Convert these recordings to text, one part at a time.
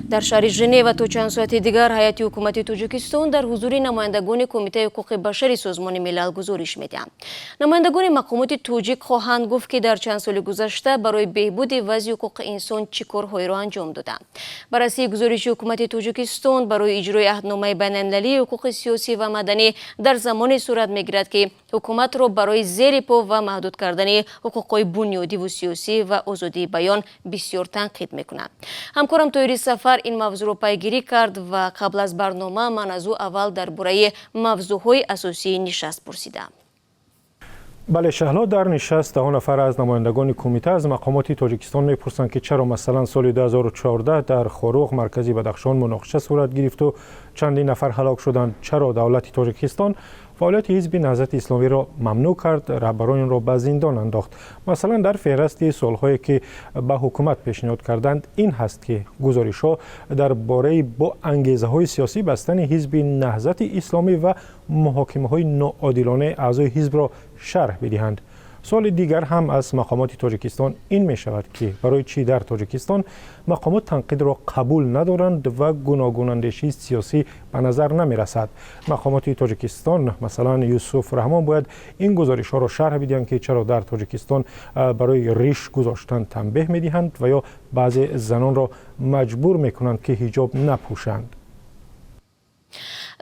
Дар шаҳри Женева то чанд соати дигар ҳайати ҳукумати Тоҷикистон дар ҳузури намояндагони Кумитаи ҳуқуқи башари Созмони Милал гузориш медиҳанд. Намояндагони мақомоти тоҷик хоҳанд гуфт, ки дар чанд соли гузашта барои беҳбуди вазъи ҳуқуқи инсон чӣ корҳоеро анҷом доданд. Баррасии гузориши ҳукумати Тоҷикистон барои иҷрои аҳдномаи байналмилалии ҳуқуқи сиёсӣ ва маданӣ дар замоне сурат мегирад, ки ҳукуматро барои зери по ва маҳдуд кардани ҳуқуқҳои бунёдиву сиёсӣ ва озодии баён бисёр танқид мекунанд. Ҳамкорам Тоҳири Сафар ин мавзӯъро пайгирӣ кард ва қабл аз барнома ман аз ӯ аввал дар бораи мавзӯъҳои асосии нишаст пурсидам. Бале, Шаҳло, дар нишаст даҳо нафар аз намояндагони кумита аз мақомоти Тоҷикистон мепурсанд, ки чаро, масалан, соли 2014 дар Хоруғ, маркази Бадахшон, муноқиша сурат гирифту чандин нафар ҳалок шуданд, чаро давлати Тоҷикистон фаъолияти Ҳизби Наҳзати Исломиро мамнӯъ кард, раҳбарони онро ба зиндон андохт. Масалан, дар феҳрасти суолҳое, ки ба ҳукумат пешниҳод карданд, ин ҳаст, ки гузоришҳо дар бораи бо ангезаҳои сиёсӣ бастани Ҳизби Наҳзати Исломӣ ва муҳокимаҳои ноодилонаи аъзои ҳизбро шарҳ бидиҳанд. Суоли дигар ҳам аз мақомоти Тоҷикистон ин мешавад, ки барои чӣ дар Тоҷикистон мақомот танқидро қабул надоранд ва гуногунандешии сиёсӣ ба назар намерасад. Мақомоти Тоҷикистон, масалан, Юсуф Раҳмон, бояд ин гузоришҳоро шарҳ бидиҳанд, ки чаро дар Тоҷикистон барои риш гузоштан танбеҳ медиҳанд ва ё баъзе занонро маҷбур мекунанд, ки ҳиҷоб напӯшанд.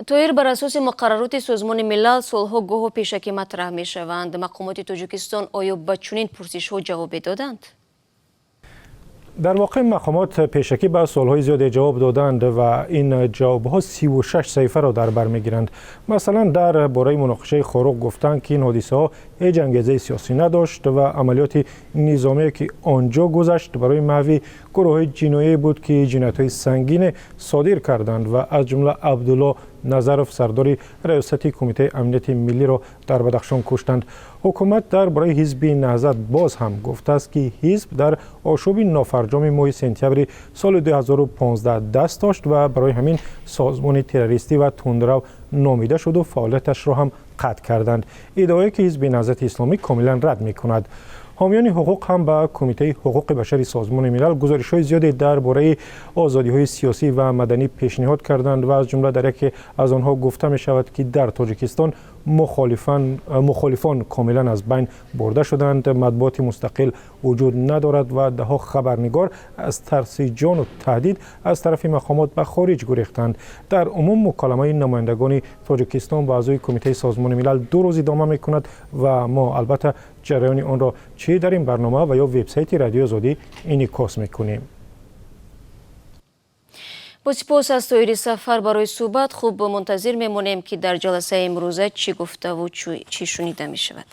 Тоҳир, бар асоси муқаррароти Созмони Милал суолҳо гоҳо пешакӣ матраҳ мешаванд. Мақомоти Тоҷикистон оё ба чунин пурсишҳо ҷавобе доданд? Дар воқеъ, мақомот пешакӣ ба суолҳои зиёде ҷавоб доданд ва ин ҷавобҳо 36 саҳифаро дар бар мегиранд. Масалан, дар бораи муноқишаи Хоруғ гуфтанд, ки ин ҳодисаҳо ҳеҷ ангезаи сиёсӣ надошт ва амалиёти низомие, ки он ҷо гузашт, барои маҳви гурӯҳҳои ҷиноие буд, ки ҷиноятҳои сангине содир карданд ва аз ҷумла Абдулло Назаров, сардори раёсати Кумитаи амнияти миллиро дар Бадахшон куштанд. Ҳукумат дар бораи Ҳизби Наҳзат боз ҳам гуфтааст, ки ҳизб дар ошӯби нофарҷоми моҳи сентябри соли 2015 даст дошт ва барои ҳамин созмони террористӣ ва тундрав номида шуду фаъолияташро ҳам қатъ карданд, иддаое ки Ҳизби Наҳзати Исломӣ комилан рад мекунад. Ҳомиёни ҳуқуқ ҳам ба Кумитаи ҳуқуқи башари Созмони Милал гузоришҳои зиёде дар бораи озодиҳои сиёсӣ ва маданӣ пешниҳод карданд ва аз ҷумла дар яке аз онҳо гуфта мешавад, ки дар Тоҷикистон мухолифон комилан аз байн бурда шуданд, матбуоти мустақил вуҷуд надорад ва даҳо хабарнигор аз тарси ҷону таҳдид аз тарафи мақомот ба хориҷ гурехтанд. Дар умум, муколамаи намояндагони Тоҷикистон ба аъзои Кумитаи Созмони Милал 2 рӯз идома мекунад ва мо, албатта, ҷараёни онро чӣ дар ин барнома ва ё вебсайти Радиои Озодӣ инъикос мекунем. Бо сипос аз Тоҳири Сафар барои суҳбат. Хуб, мунтазир мемонем, ки дар ҷаласаи имрӯза чӣ гуфтаву чӣ шунида мешавад.